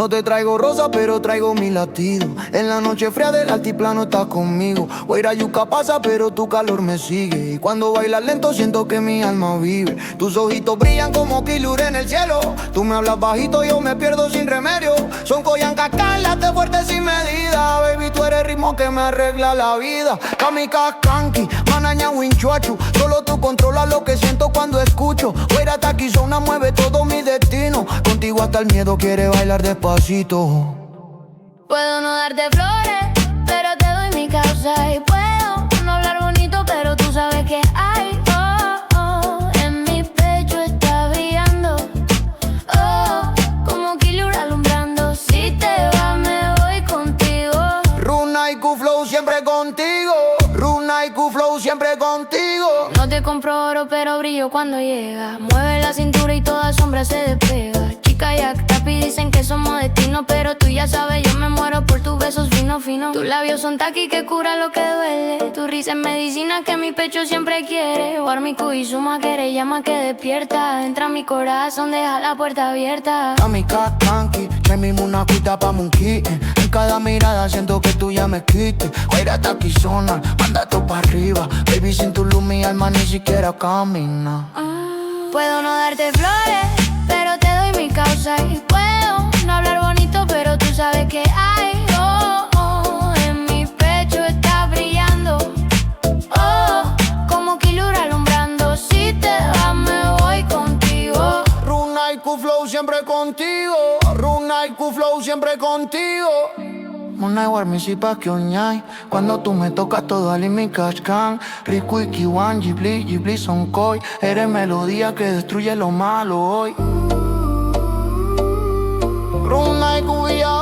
No te traigo rosa, pero traigo mi latido. En la noche fría del altiplano estás conmigo. Wayra yuca pasa, pero tu calor me sigue. Y cuando bailas lento siento que mi alma vive. Tus ojitos brillan como Quilyur en el cielo. Tú me hablas bajito, yo me pierdo sin remedio. Son coyan late fuerte sin medida. Baby, tú eres ritmo que me arregla la vida. Kamika kanki, manaña winchuachu. Solo tú controlas lo que siento cuando escucho. Wayra zona mueve todo mi destino. Contigo hasta el miedo quiere bailar despacito. Puedo no darte flores, pero te doy mi causa. Y puedo no hablar bonito, pero tú sabes que hay. Oh, en mi pecho está brillando. Oh, como Quilyur alumbrando. Si te vas, me voy contigo. Runayku Flow siempre contigo. Runayku Flow siempre contigo. No te compro oro, pero brillo cuando llega. Mueve la cintura y toda sombra se despega. Chica llaqtapi dicen que somos destino, pero tú ya sabes, yo me muero por tus besos fino, fino. Tus labios son taki que cura lo que duele. Tu risa es medicina que mi pecho siempre quiere. Warmiku suma que llama que despierta. Entra a mi corazón, deja la puerta abierta. Kamika kanki, chaymi munakuyta apamunki. En cada mirada siento que tú ya me quites. Wayra zona, manda todo para arriba. Baby, sin tu luz mi alma ni siquiera camina. Puedo no darte flores, pero te doy mi causa. Y puedo no hablar bonito, pero tú sabes que hay. Oh, en mi pecho está brillando. Oh, como Quilyur alumbrando. Si te vas, me voy contigo. Runayku Flow siempre contigo. Runayku Flow siempre contigo. Munay warmisipas ñay. Cuando tú me tocas todo allinmi kachkan. Rikuykiwan llipli llipli sonqoy. Eres melodía que destruye lo malo hoy. Runayku villa.